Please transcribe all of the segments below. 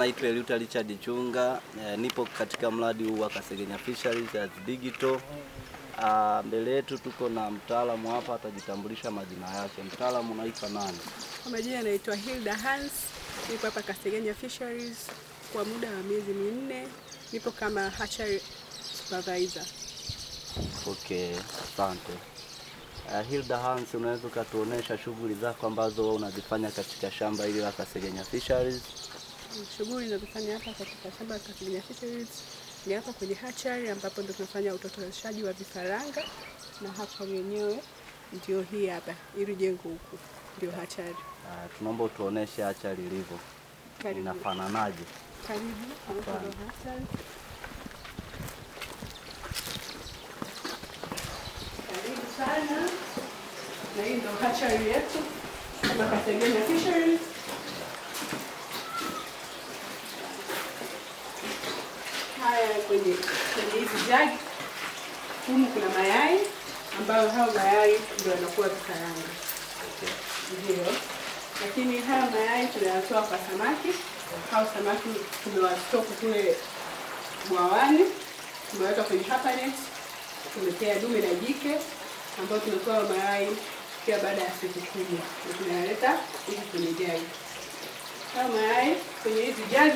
Naitwa Eliuta Richard Chunga, nipo katika mradi huu wa Kasegenya Fisheries as Digital. Mbele yetu tuko na mtaalamu hapa, atajitambulisha majina yake. Mtaalamu, unaitwa nani? Kwa majina anaitwa Hilda Hans, nipo hapa Kasegenya Fisheries kwa muda wa miezi 4, nipo kama hatchery supervisor. Okay, asante. Hilda Hans, unaweza ukatuonesha shughuli zako ambazo wewe unazifanya katika shamba hili la Kasegenya Fisheries? Shughuli ninazofanya hapa katika shamba la Kasegenya Fisheries ni hapa kwenye hatchery ambapo ndio tunafanya utotoleshaji wa vifaranga, na hatchery yenyewe ndio hii hapa, ili jengo huku ndio hatchery. Tunaomba utuoneshe hatchery ilivyo. Karibu. Inafananaje? Karibu, hapa ndio hatchery. Karibu sana. Na hii ndio hatchery yetu kama Kasegenya Fisheries. Haya, kwenye hizi jug humu kuna mayai ambayo hao mayai ndio yanakuwa vifaranga. Ndio. Lakini haya mayai tunayatoa kwa samaki. Hao samaki tumewastock kule bwawani, tumeweka kwenye hapa net, tumepea dume na jike ambao tunatoa mayai pia baada ya siku 10 na tunayaleta huku kwenye jug. Haya mayai kwenye hizi jug,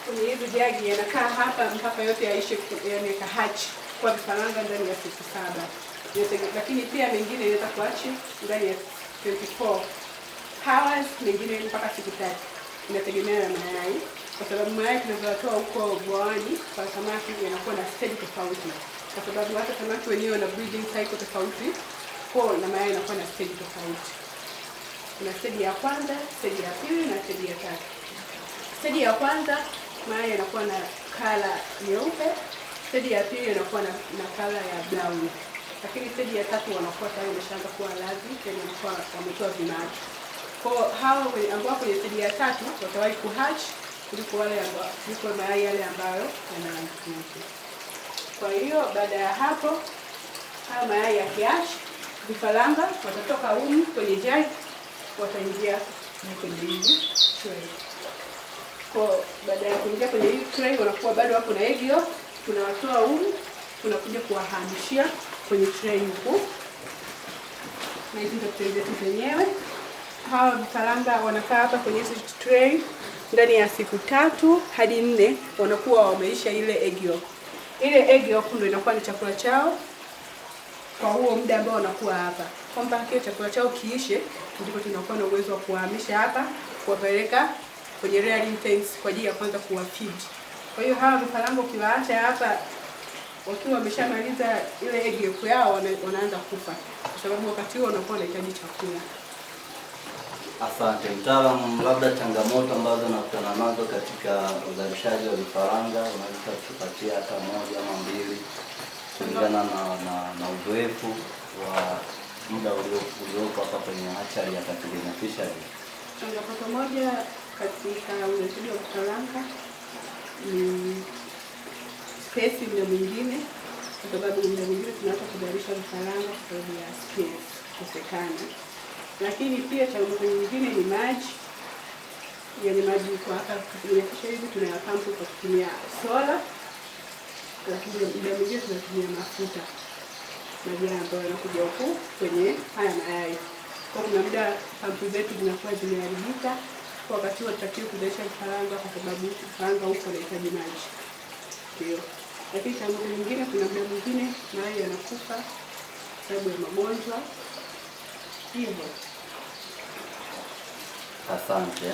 kwenye hizi jug yanakaa hapa mpaka yote yaishe, yani yakahatch kwa vifaranga ndani ya siku 7. Lakini pia mengine yanaweza kuhatch ndani ya 24 hours, mengine mpaka siku 3. Inategemea na mayai, kwa sababu mayai tunazotoa huko bwawani kwa samaki yanakuwa na stage tofauti, kwa sababu hata samaki wenyewe wana breeding cycle tofauti, kwa na mayai yanakuwa na stage tofauti. Kuna stage ya kwanza, stage ya pili na stage ya tatu. Stage ya kwanza mayai yanakuwa na color nyeupe, stage ya pili yanakuwa na color ya brown. Lakini stage ya tatu wanakuwa tayari wameshaanza kuwa larvae, yani wanakuwa wametoa vimacho. Kwa hao ambao kwenye stage ya tatu watawahi kuhatch kuliko wale ambao, kuliko mayai yale ambayo yana rangi nyeupe. Kwa hiyo baada ya hapo haya mayai yakihatch, vifaranga watatoka humu kwenye jug, wataingia kwenye hizi tray. Kwa baada ya kuingia kwenye hii tray wanakuwa bado wako na egg yolk, tunawatoa humu, tunakuja kuwahamishia kwenye tray huku. Na hizi ndio tray zetu zenyewe. Hawa vifaranga wanakaa hapa kwenye hizi tray ndani ya siku 3 hadi 4 wanakuwa wameisha ile egg yolk. Ile egg yolk ndio inakuwa ni chakula chao kwa huo muda ambao wanakuwa hapa. Kwa mpaka kile chakula chao kiishe, ndipo tunakuwa na uwezo wa kuwahamisha hapa, kuwapeleka kwenye rearing tanks kwa ajili ya kwanza kuwafeed. Kwa hiyo hawa vifaranga ukiwaacha hapa wakiwa wameshamaliza ile egg yolk yao, wanaanza kufa kwa sababu wakati huo wanakuwa wanahitaji chakula. Asante mtaalamu, labda changamoto ambazo nakutana nazo katika uzalishaji wa vifaranga unaweza kutupatia hata moja ama mbili kulingana na uzoefu wa muda uliopo hapa kwenye hatchery ya Kasegenya Fisheries? Changamoto moja katika uzalishaji wa vifaranga ni space muda mwingine, kwa sababu muda mwingine tunaacha kuzalisha vifaranga kwa sababu ya space kukosekana. Lakini pia changamoto nyingine ni maji. Yaani maji kwa hapa Kasegenya Fisheries tunayapampu kwa kutumia sola, lakini muda mwingine tunatumia mafuta, maji ambayo yanakuja huku kwenye haya mayai. Kwa kuna muda pampu zetu zinakuwa zimeharibika, kwa wakati huo hatutakiwi kuzalisha vifaranga kwa sababu vifaranga huko wanahitaji maji. Ndio. Lakini changamoto nyingine, kuna muda mwingine mayai yanakufa kwa sababu ya magonjwa. Hivyo. Asante.